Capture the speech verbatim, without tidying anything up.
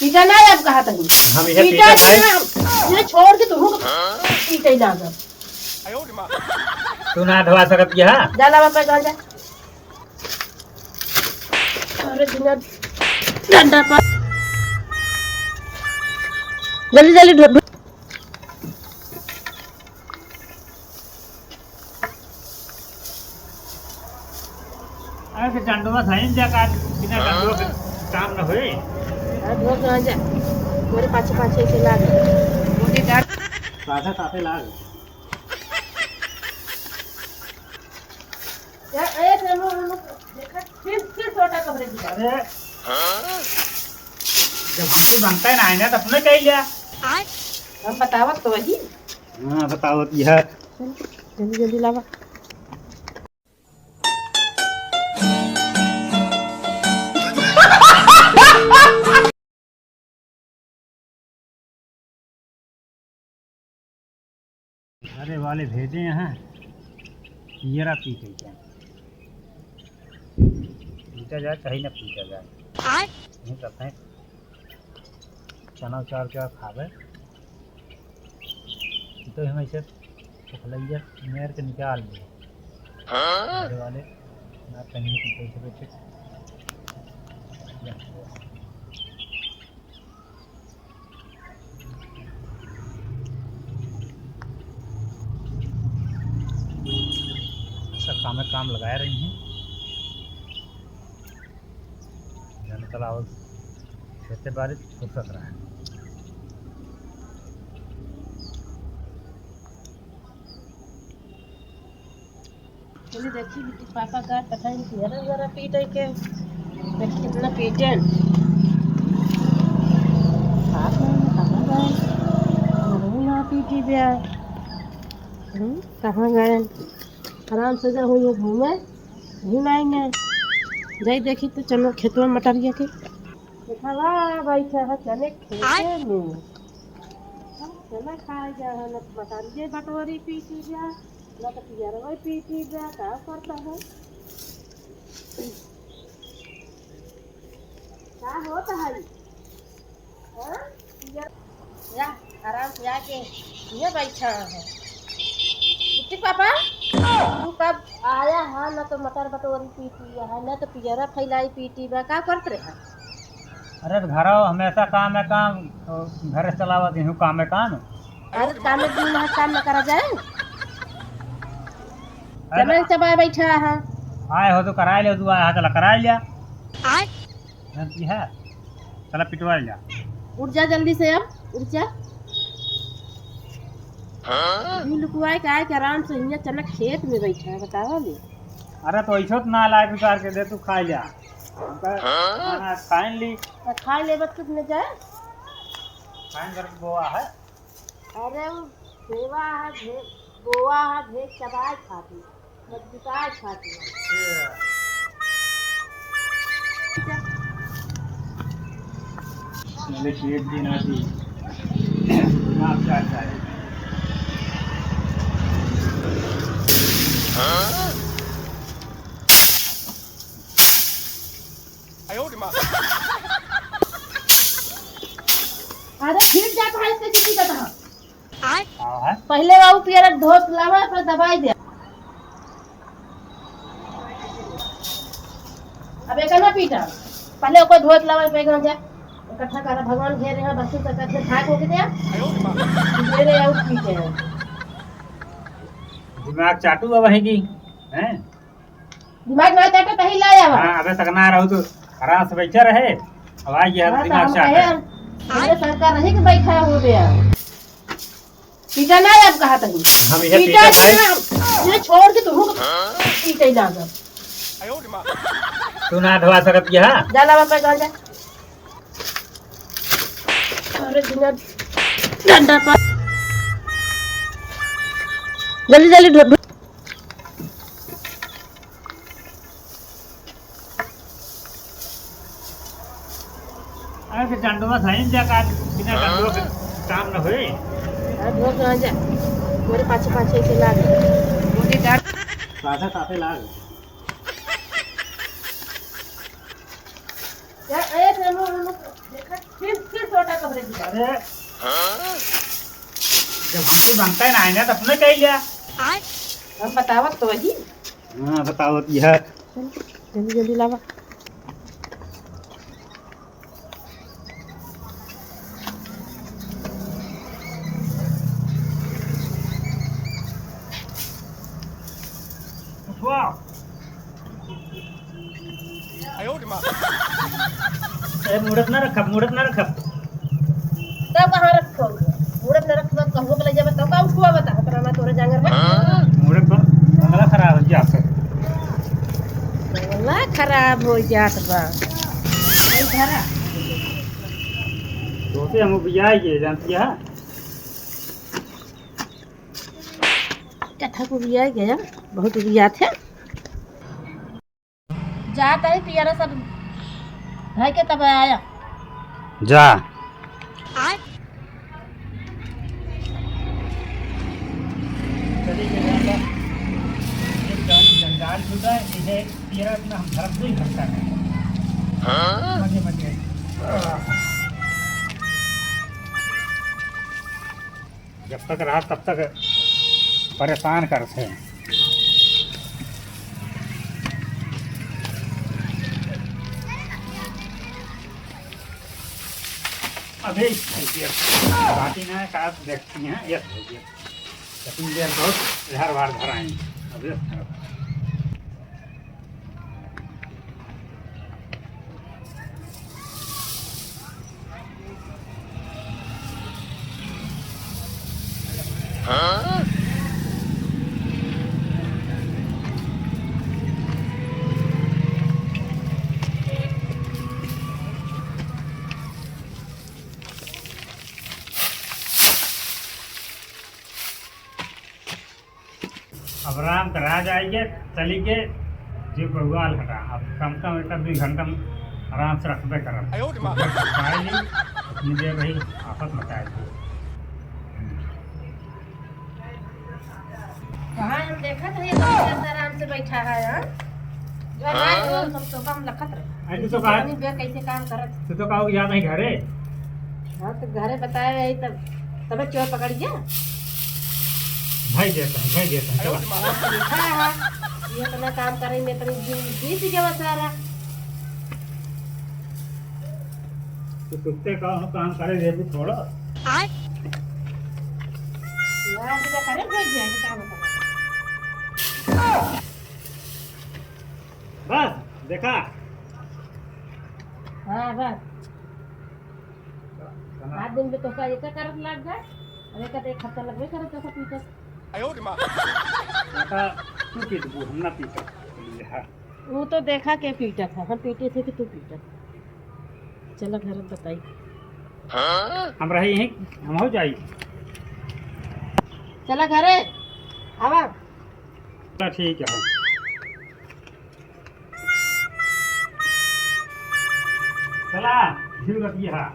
पीटा ना अब कहा तनी। हम इहे पीटा पीटा भाई। ना, ये छोड़ के तू पीटे लागब। तू ना धवा सकत की, हाँ? जा लावा पे घर जा। अरे बिना डंडा पर। जल्दी, जल्दी ढो-, ढो-, अरे, के डंडवा धइन जा का, बिना डंडवा के काम न होई। अरे, ढोक ना जा। तोरे पाछे, पाछे से लाग। साथे, साथे लाग। या, ए, चलो, हम लोग देखा, फिर, फिर छोटा कपड़े दिया। अरे, जब हमसे बनता है ना, आईना तो अपने कही लिया। हम बतावत तो वही। हाँ, बतावत यह। चल, जल्दी, जल्दी लावा। घरे वाले भेजे हैं, पियरा पीटे के। पीटा जाए, कहीं ना पीटा जाए। आय। नहीं करते हैं। चना उचार के खावे। तो हम ऐसे पकलैया मेर के निकाल लिए। हाँ? घरे वाले ना कहीं नहीं पीटे से बैठे। सब कामे काम लगाए रही हैं। जाने चला और खेते बारी फुर्सत रहा है। चलिए देखी बिट्टी पापा का पता नहीं किया ना जरा पीटे के। देखी कितना पीटे। आप लोग कहाँ गए? हमहू ना पीटी बे। हम्म, कहाँ गए? आराम से जा हुई घूमे, घूम आएंगे। जाई देखी तो चलो खेतवा मटरिया के। देखा वाह बैठा है चने खेते में। चना खाए जा है, न मटरिया बटोरी पीटी जा। ना तो पियरवा पीटी बा, का करता है? का होता है? हाँ? पियर-, या, आराम से आके ये बैठा है। बिट्टी पापा, तू कब आया है? ना तो मटर बटोरी पीटी है, ना तो पियरा फैलाई पीटी बा, का करत रहे? अरे, तो घरवा हमेशा काम है काम, तो घर से चलावा देहूँ काम है काम। अरे, काम में दिन है, काम न करा जाए? अरे, चमन चबाए बैठा है। आए हो तो कराए ले, तू आया है, चला कराए लिया। आए। जानती है? चला पिटवा लिया। उठ जा जल्दी से अब, उठ जा। हाँ? यू लुकवाए के आए के आराम से हियाँ चना खेत में बैठा है, बतावा ले। अरे, तो ऐसो तो ना लाए उतार के दे, तू खा लिया। हमका हाँ? खाना खाइन ली। तो खाइ लेबत कुछ न जाए। खाइन करके बोआ है। अरे उ भेवा है, भे-, बोआ है, भेज चबाए खाती, मजबूताए खाती। अच्छा। चले कि एक दिन आती, माफ चाहता है। हाँ? अरे, गिर जात है, इसके किसी का कहा। आय। हाँ, है। पहले बाबू पियर धोत लावा, फिर दबाई दे। अब एक ना पीटा, पहले ओको धोत लावा, पे गांजा इकट्ठा करा, भगवान घेरे हैं, बस्ती तक के भाग हो गया। घेरे और पीटे हैं। दिमाग चाटू बाबा है कि, हैं? दिमाग ना चाटे तही ला आवा। हाँ, अबे तक ना रहू तो आराम से बैठा रहे। अब आ गया हाँ, दिमाग तो हम चाटे। कहे, अरे सरकार रही कि बैठा हो गया। पीटा ना अब कहा तनी। हम इहे पीटा पीटा भाई। ना, ये छोड़ के तू पीटे लागब। तू ना धवा सकत की, हाँ? जा लावा पे गांजा। अरे बिना डंडा पर। जल्दी, जल्दी ढो-, ढो-, अरे, के डंडवा धइन जा का, बिना डंडवा के काम न होई। अरे, ढोक ना जा। तोरे पाछे, पाछे ऐसे लाग। साथे, साथे लाग। या, ए, चलो, हम लोग देखा, फिर, फिर अरे, जब हमसे बनता है ना, आईना तो अपने कह लिया। हम बतावत तो वही। हाँ, बतावत यह। चल, जल्दी, जल्दी लावा। उठवा। ए, मूड़त ना रखब, मूड़त ना रखब। तब कहाँ रखब? मूड़त ना रखब, कहबो के ले जाबे, तब का उठवा बता, ओकरा में तोरे जांगर में। मूड़त पर बंगला खराब हो जात है। बंगला खराब हो जात बा। नहीं धरा। तोसे हम उबियाई के जानती है। कथा को उबियाई गया, बहुत उबियात है। जात है पियरा सब धइ के तब आया। जा। चली के जाएगा। एक जन-, जंजाल छूटा है, इसे पियरा इतना हम धरब दुई घंटा में। हाँ? मजे, मजे। जब तक रहा, तब तक परेशान करते हैं। अभी बाकी ना का देखती हैं, यस भैया। लेकिन ये बहुत झार वार भर आएंगे। अभी अब राम त राज आइगे, चली के जे बउआल हटा। अब कम से कम एक आध दुई घंटा में आराम से रखबे करब। आयो रे माँ। खाए ली, अपनी देर रही, आफत मचाए ली। कहाँ हम देखत रहे, तो इतना आराम से बैठा है, हाँ? जो हमारे हाँ। लोग सब तो कम लखत रहे। अरे, तू तो कहा, इतनी देर कैसे काम करत? तू तो कहो कि जा नहीं घरे। हाँ, तो घरे बताए रही तब, तबे चोर पकड़ गया। भाई देता है, भाई देता है, चला। हाँ, हाँ, ये इतना काम करे में इतनी दिन बीत गया सारा। तो कुत्ते का हम काम करे, ये भी छोड़ो। आय। यार, ये करे, भाई जाए, काम करे। बस, देखा। हाँ, बस। आठ दिन में तोका एक करत लाग जाए, और एक, एक हफ्ता लगबे करत तोका पीटत। आयो रे माँ। देखा, तू पीटबू, हम ना पीटब। हाँ। वो तो देखा के पीटत है, हम पीटे थे कि तू पीटत। चला घर में बताई। हम रही यहीं, हम हो जाई। चला घरे, आवा। चला ठीक है। चला, फिर रखिए, हाँ।